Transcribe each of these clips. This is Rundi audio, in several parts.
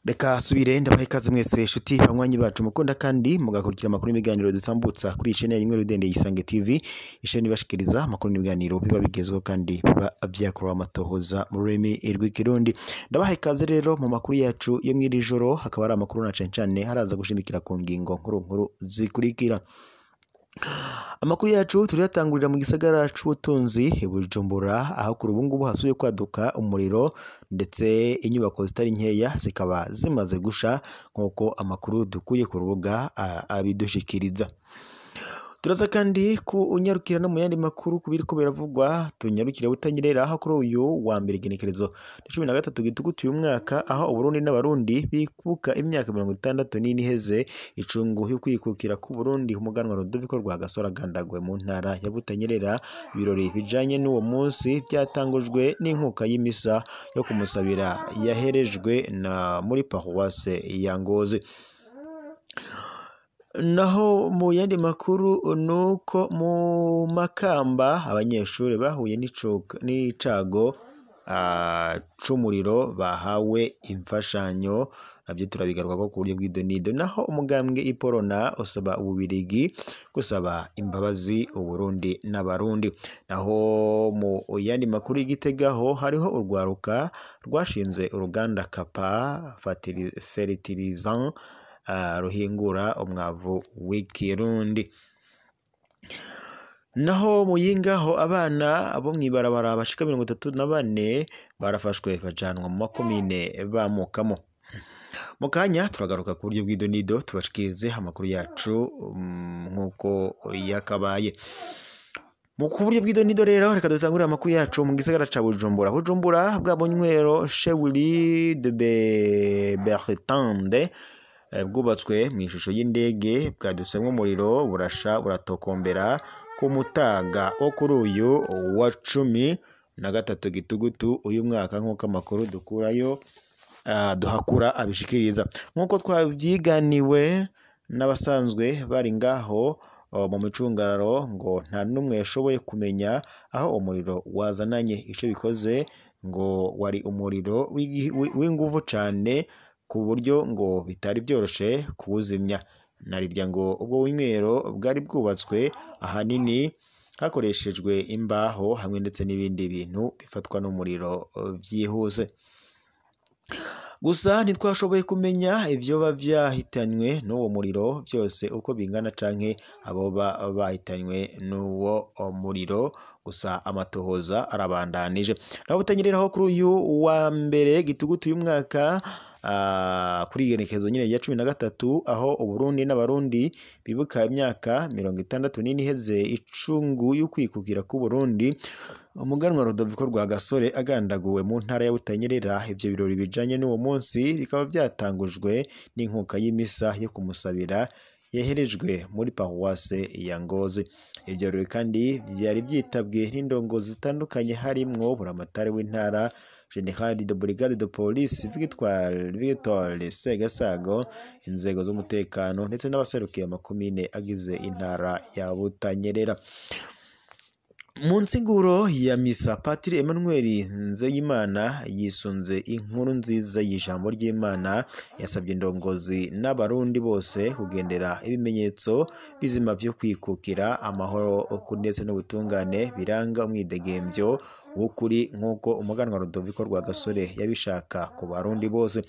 Reka subire ndabaha ikaze mwese shuti banywanyi bacu mukunda kandi mugakurikira amakuru n'ibiganiro dutambutsa kuri chaîne imwe rudende Isange TV, isheni bashikiriza amakuru n'ibiganiro biba bigezweho kandi biba vyakorewe amatohoza mu rurimi rw'ikirundi. Ndabaha ikaze rero mu makuru yacu yo mw'iri joro, hakaba ari amakuru na cane cane haraza gushimikira ku ngingo nkuru nkuru zikurikira. Amakuru yacu turiyatangurira mu gisagara c'ubutunzi Bujumbura, aho kuri ubu ngubu hasubiye kwaduka umuriro ndetse inyubako zitari nkeya zikaba zimaze gusha nk'uko amakuru dukuye ku rubuga abidushikiriza. Turaza kandi kunyarukira no mu yandi makuru ku biriko biravugwa, tunyarukire Butanyerera aho kuri uyu wa mbere igenekerezo rya 13 Gitugutu uyu mwaka, aho Uburundi n'Abarundi bibuka imyaka 64 iheze icungu yo kwikukira ku Burundi umuganwa Rudoviko Rwagasore agandagwe mu ntara ya Butanyerera. Ibirori bijanye n'uwo munsi byatangujwe n'inkuka y'imisa yo kumusabira yaherejwe na muri paroisse ya Ngozi. Naho mu yandi makuru nuko mu Makamba abanyeshuri bahuye n'icago c'umuriro bahawe imfashanyo, navyo turabigarukako ku buryo bw'idonido. Naho umugambwe Iporona usaba Ububirigi gusaba imbabazi Uburundi n'Abarundi. Naho mu yandi makuru y'Igitegaho hariho urwaruka rwashinze uruganda Kapa Fertilisant ruhingura umwavu w'ikirundi. Naho Muyingaho abana bo mw'ibarabara bashika 34 barafashwe bajanwa mu makomine bamukamo. Mu kanya turagaruka ku buryo bw'idonido tubashikirize amakuru yacu nk'uko yakabaye. Mu buryo bw'idonido rero reka dutangurire amakuru yacu mu gisagara ca Bujumbura. Bujumbura bwa bunywero Chez Willy de Bertande bwubatswe mu ishusho y'indege bwadutsemwo umuriro burasha buratokombera ku mutaga wo kuri uyu wa 13 Gitugutu uyu mwaka, nk'uko amakuru dukurayo duhakura abishikiriza. Nk'uko twavyiganiwe n'abasanzwe bari ngaho mu micungararo, ngo nta n'umwe yashoboye kumenya aho umuriro wazananye. Ico bikoze ngo wari umuriro w'inguvu cane ku buryo ngo bitari byoroshe kuwuzimya. Narirya ngo ubwo bunywero bwari bwubatswe ahanini hakoreshejwe imbaho hamwe ndetse n'ibindi bintu bifatwa n'umuriro vyihuse. Gusa ntitwashoboye kumenya ivyoba vyahitanywe n'uwo muriro vyose uko bingana canke aboba bahitanywe n'uwo muriro, gusa amatohoza arabandanije. Naho Butanyereraho kuri uyu wa mbere Gitugutu uyu mwaka kuri igenekerezo nyine rya 13, aho Uburundi n'Abarundi bibuka imyaka 64 iheze icungu y'ukwikukira ku Burundi umuganwa Rudoviko Rwagasore agandaguwe mu ntara ya Butanyerera. Ivyo birori bijanye n'uwo munsi bikaba byatangujwe n'inkuka y'imisa yo kumusabira yaherejwe muri paroisse ya Ngozi. Ivyo birori kandi vyari vyitabwe n'indongozi zitandukanye harimwo buramatari w'intara General de Brigade de Police Victoire Segasago, inzego z'umutekano ndetse n'abaserukiye amakomine agize intara ya Butanyerera. Mu nsiguro ya misa, Patiri Emmanuel Nzeyimana yisunze inkuru nziza y'ijambo ry'Imana, yasabye indongozi n'Abarundi bose kugendera ibimenyetso bizima vyo kwikukira amahoro ndetse n'ubutungane biranga umwidegemvyo w'ukuri nk'uko umuganwa Rudoviko Rwagasore yabishaka ku Barundi bose.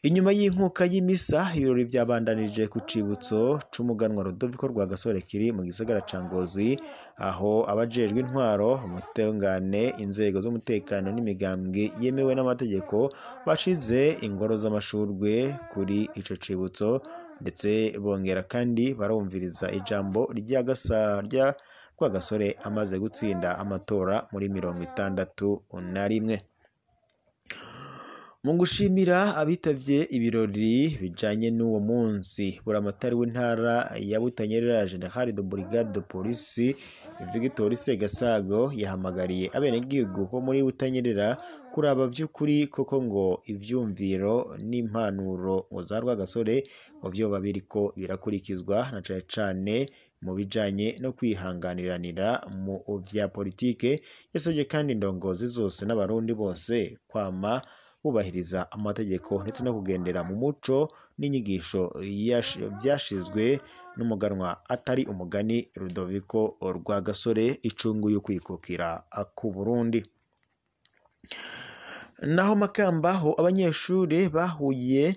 Inyuma y'inkuka y'imisa, ibirori vyabandanije ku cibutso c'umuganwa Rudoviko Rwagasore kiri mu gisagara ca Ngozi, aho abajejwe intwaro, umutungane, inzego z'umutekano n'imigambwe yemewe n'amategeko bashize ingoro z'amashurwe kuri ico cibutso, ndetse bongera kandi barumviriza ijambo rya Rwagasore amaze gutsinda amatora muri 61. Mu gushimira abitavye ibirori bijanye n'uwo munsi, buramatari w'intara ya Butanyerera General de Brigade de Police Victor Segasago yahamagariye abenegihugu bo muri Butanyerera kuraba vy'ukuri koko ngo ivyumviro n'impanuro ngo za Rwagasore ngo vyoba biriko birakurikizwa, na cane cane mu bijanye no kwihanganiranira mu vya politike. Yasabye kandi indongozi zose n'abarundi bose kwama bubahiriza amategeko ndetse no kugendera mu muco n'inyigisho vyashizwe n'umuganwa atari umugani Rudoviko Rwagasore, icungu yo kwikukira ku Burundi. Naho Makamba ho abanyeshure bahuye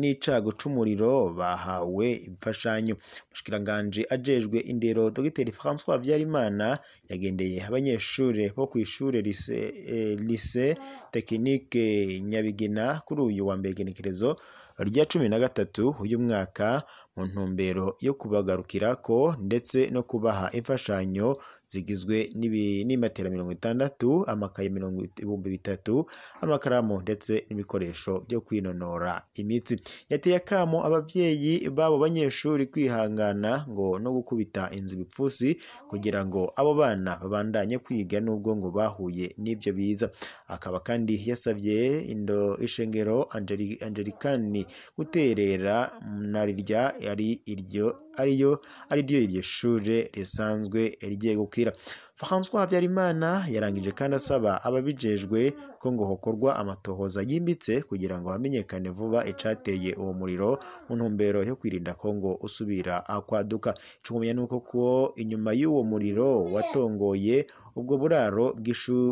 n'icago c'umuriro bahawe imfashanyo. Umushikiranganji ajejwe indero Dr François Habyarimana yagendeye abanyeshure bo kw'ishure lycée technique Nyabigina kuri uyu wa mbere igenekerezo rya 13 uyu mwaka, mu ntumbero yo kubagarukirako ndetse no kubaha imfashanyo zigizwe n'imatera 60, amakaye 3000, amakaramu ndetse n'ibikoresho byo kwinonora imitsi. Yateye akamo abavyeyi b'abo banyeshuri kwihangana ngo no gukubita inzu ibipfusi kugira ngo abo bana babandanye kwiga nubwo ngo bahuye n'ivyo biza. Akaba kandi yasavye ishengero Angelikani guterera narirya ari iryo ariyo ariryo iryo shure risanzwe ryegukira. François Habyarimana yarangije kandi asaba ababijejwe ko ngo hokorwa amatohoza yimbitse kugira ngo hamenyekane vuba icateye uwo muriro mu ntumbero yo kwirinda ko ngo usubira kwaduka. Icumenya nuko ko inyuma y'uwo muriro watongoye ubwo buraro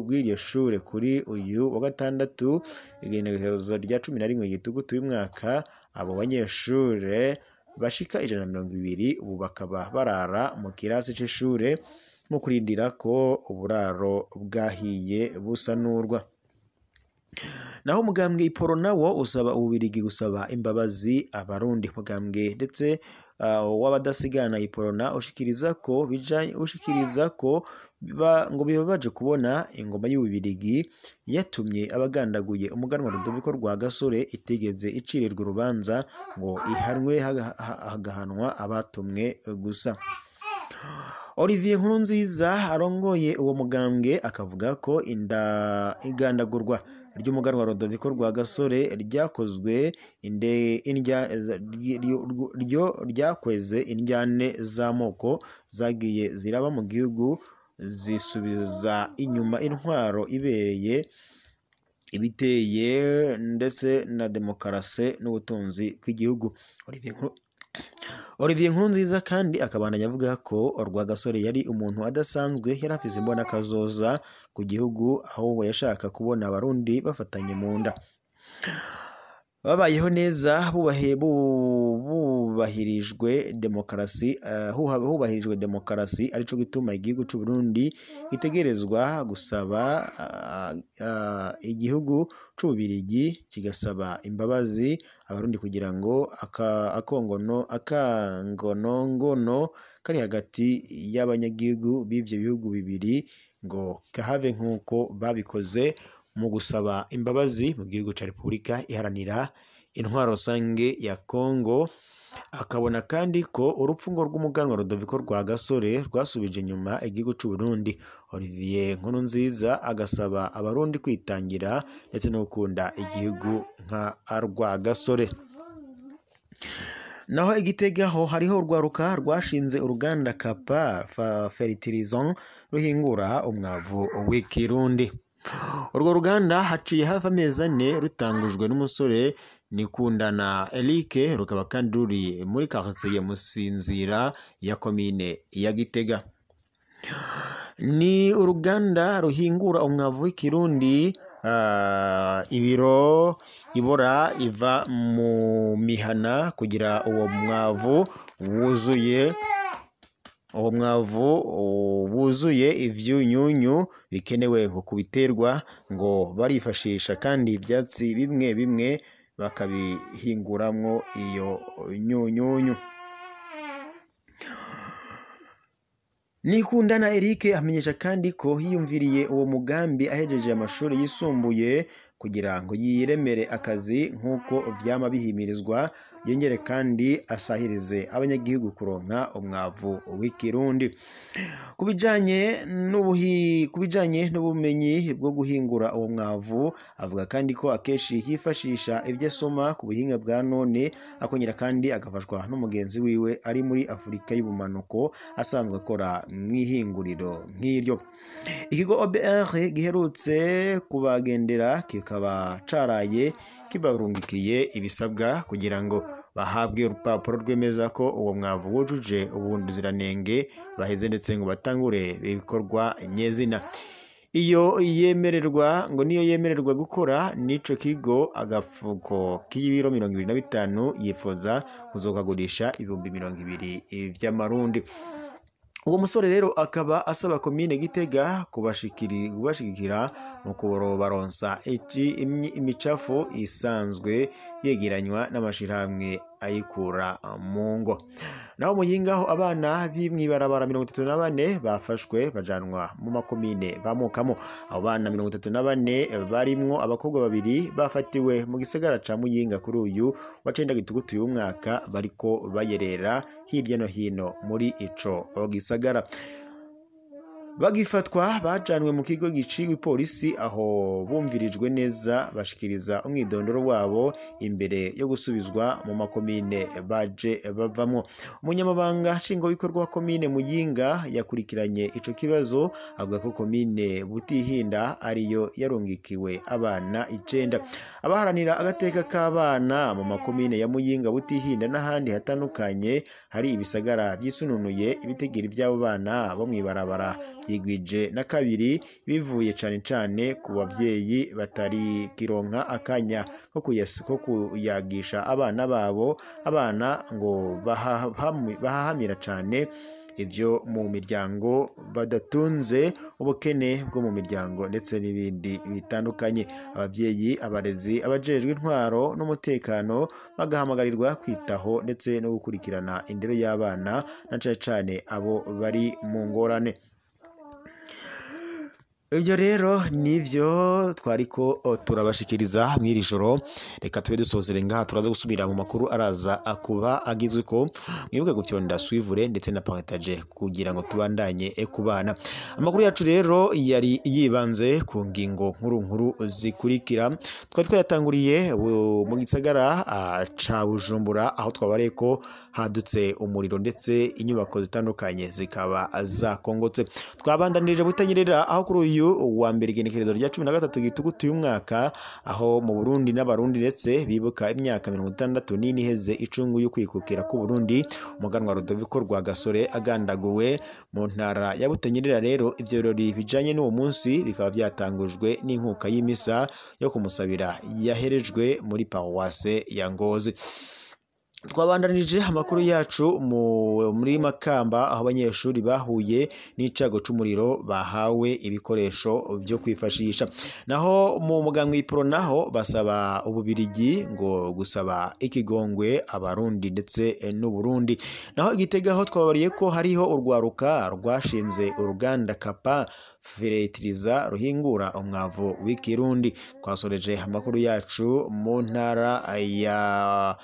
bw'iryo shure kuri uyu wa gatandatu igenekerezo rya 11 Gitugutu y'umwaka, abo banyeshure bashika 120 ubu bakaba barara mu kirasi c'ishure mu kurindira ko uburaro bwahiye busanurwa. Naho umugambwe Iporo nawo usaba Ububirigi gusaba imbabazi abarundi. Mugambwe ndetse w'abadasigana Iporona ushikiriza ko ngo bibabaje kubona ingoma y'Ububirigi yatumye abagandaguye umuganwa Rudoviko Rwagasore itigeze icirirwa urubanza ngo ihanwe hagahanwa abatumwe gusa. Olivier Nkurunziza arongoye uwo mugambwe akavuga ko igandagurwa ry'umuganwa Rudoviko Rwagasore ryakozwe ryakweze indyane z'amoko zagiye ziraba mu gihugu, zisubiza inyuma intwaro ibereye ibiteye ndetse na demokarasi n'ubutunzi bw'igihugu. Olivier Nkurunziza kandi akabandanya avuga ko Rwagasore yari umuntu adasanzwe, yari afise imbona kazoza ku gihugu, ahubwo yashaka kubona abarundi bafatanye mu nda, babayeho neza, hubahirijwe demokarasi, arico gituma igihugu c'u Burundi gitegerezwa gusaba igihugu c'Ububirigi kigasaba imbabazi abarundi kugira ngo akangonongono kari hagati y'abanyagihugu b'ivyo bihugu bibiri ngo kahave nk'uko babikoze mu gusaba imbabazi mu gihugu ca Repubulika Iharanira Intwaro Rusange ya Kongo. Akabona kandi ko urupfu ngo rw'umuganwa Rudoviko Rwagasore rwasubije inyuma igihugu c'u Burundi. Olivier Nkurunziza agasaba abarundi kwitangira ndetse no gukunda igihugu nka Rwagasore. Naho Igitega ho hariho urwaruka rwashinze uruganda Kapa Fertilisant ruhingura umwavu w'ikirundi. Urwo ruganda haciye hafi amezi 4 rutangujwe n'umusore Nikundana Eric, rukaba kandi ruri muri quartier ya Musinzira ya komine ya Gitega. Ni uruganda ruhingura umwavu w'ikirundi, ibiro ibora iva mu mihana kugira uwo mwavu wuzuye ivyunyunyu bikenewe ngo kubiterwa, ngo barifashisha kandi ivyatsi bimwe bimwe bakabihinguramwo iyo nyunyunyu. Nikundana Eric amenyesha kandi ko hiyumviriye uwo mugambi ahejeje amashuri yisumbuye kugira ngo yiremere akazi nk'uko vyama bihimirizwa. yongere kandi asahirize abanyagihugu kuronka umwavu w'ikirundi. Kubijanye n'ubumenyi bwo guhingura uwo mwavu, avuga kandi ko akenshi yifashisha ibyo asoma ku buhinga bwa none, akongera kandi agafashwa n'umugenzi wiwe ari muri Afurika y'ubumanuko asanzwe akora mw'ihinguriro nk'iryo. Ikigo OBR giherutse kubagendera kikaba caraye kibarungikiye ibisabwa kugira ngo bahabwe urupapuro rwemeza ko uwo mwavu wujuje ubuziranenge, baheze ndetse ngo batangure ibikorwa nyezina. Iyo yemererwa ngo niyo yemererwa gukora n'ico kigo agafuko k'ibiro 25 yifuza kuzokagurisha 20,000 vy'amarundi. Uwo musore rero akaba asaba komine Gitega kubashigikira mu kubaronsa imicafu isanzwe yegeranywa n'amashirahamwe ayikura mu ngo. Naho Muyinga ho abana b'imwibarabara 34 bafashwe bajanwa mu makomine bamukamo. Abo bana 34 barimwo abakobwa babiri bafatiwe mu gisagara ca Muyinga kuri uyu wa 9 gitugutu uyu mwaka, bariko bayerera hirya no hino muri ico gisagara. Bagifatwa bajanwe mu kigo giciwe polisi, aho bumvirijwe neza bashikiriza umwidondoro wabo imbere yo gusubizwa mu makomine baje bavamwo. Umunyamabanga nshingwabikorwa wa komine Muyinga yakurikiranye ico kibazo, avuga ko komine Butihinda ariyo yarungikiwe abana 9. Abaharanira agateka k'abana mu makomine ya Muyinga, Butihinda n'ahandi hatandukanye hari ibisagara byisununuye ibitegera iby'abo bana bo mw'ibarabara byigwije na kabiri, bivuye cane cane ku bavyeyi batari kironka akanya ko kuyagisha abana babo. Abana ngo bahahamira cane ivyo mu miryango badatunze, ubukene bwo mu miryango ndetse n'ibindi bitandukanye. Abavyeyi, abarezi, abajejwe intwaro n'umutekano bagahamagarirwa kwitaho ndetse no gukurikirana indero y'abana, na cane cane abo bari mu ngorane. Ibyo rero nivyo twariko turabashikiriza mw'iri joro. Reka tube dusozere ngaha, turaza gusubira mu makuru araza akuba agizwe ko mwibuke gufyonda suivre ndetse na partage kugira ngo tubandanye kubana. Amakuru yacu rero yari yibanze ku ngingo nkuru nkuru zikurikira. Twari twayatanguriye mu gisagara ca Bujumbura, aho twabareye ko hadutse umuriro ndetse inyubako zitandukanye zikaba zakongotse. Twabandanirije Butanyerera, aho kuri uyu wa mbere igenekerezo rya 13 gitugutu uyu mwaka, aho mu Burundi n'abarundi ndetse bibuka imyaka 64 iheze icungu yo kwikukira ku Burundi, umuganwa Rudoviko Rwagasore agandaguwe mu ntara ya Butanyerera. Rero ivyo birori bijanye n'uwo munsi bikaba byatangujwe n'inkuka y'imisa yo kumusabira yaherejwe muri paruwase ya Ngozi. Twabandanije amakuru yacu muri Makamba, aho abanyeshuri bahuye n'icago c'umuriro bahawe ibikoresho byo kwifashisha. Naho mu mugambwe Ipro naho basaba ububirigi ngo gusaba ikigongwe abarundi ndetse n'Uburundi. Naho Igitega ho twababariye ko hariho urwaruka rwashinze uruganda Kapa Fertilizer ruhingura umwavu w'ikirundi. Twasoreje amakuru yacu mu ntara ya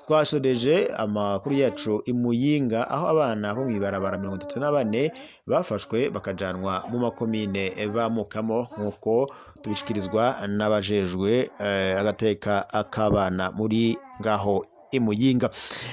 twasoreje amakuru yacu imuyinga, aho abana bo mw'ibarabara 34 bafashwe bakajanwa mu makomine bamukamo, nkuko tubishikirizwa n'abajejwe agateka akabana muri ngaho imuyinga.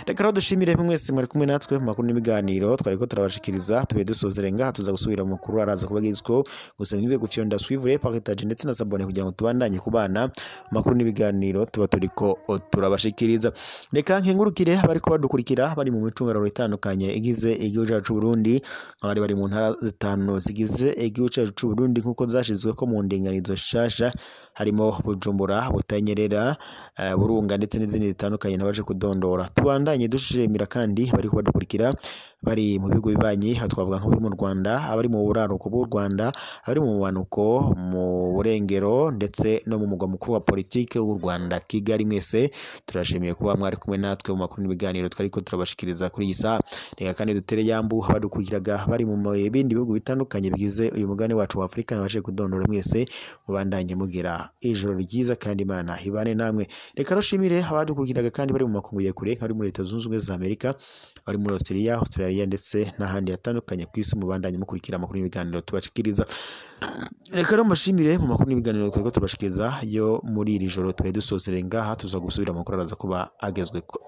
Reka rero dushimire mwese mwari kumwe natwe mu makuru n'ibiganiro twariko turabashikiriza. Tube dusozere ngaha, tuza gusubira mu makuru araza kubagizko. Gusa mwibe gufyonda suivre, partage ndetse na sabone kugira ngo tubandanye kubana makuru n'ibiganiro tuba turiko turabashikiriza. Reka nkengurukire bariko badukurikira bari mu micungararo itandukanye igize igihugu cyacu Burundi, abari bari mu ntara zitanu zigize igihugu cyacu Burundi nkuko zashizwe ko mu ndinganizo shasha, harimo Bujumbura, Butanyerera, Burunga ndetse n'izindi zitandukanye nabaje kudondora. Tubandanye dushimira kandi bari kubadukurikira bari mu bigo bibanyi, twavuga nko mu Rwanda, abari mu buraruko bw'u Rwanda, abari mu bumanuko, mu burengero ndetse no mu mugwa mukuru wa politike w'u Rwanda Kigali. Mwese turashimiye kuba mwari kumwe natwe mu makuru n'ibiganiro twariko turabashikiriza kuri iyi saha. Reka kandi dutere yambu abadukurikiraga bari mu bindi bihugu bitandukanye bigize uyu mugani wacu wa Afrika, nabashe kudondora. Mwese mubandanye mugira ijoro ryiza kandi Imana ibane namwe. Reka rushimire abadukurikiraga kandi bari mu makungu ya kure, ari muri Leta Zunze Ubumwe za Amerika, ari muri Australia ndetse n'ahandi hatandukanye ku isi. Mubandanye mukurikira amakuru n'ibiganiro tubashikiriza. Reka rero mbashimire mu makuru n'ibiganiro twariko tubashikiriza yo muri iri joro. Twari dusozere ngaha, tuza gusubira amakuru araza kuba agezweko.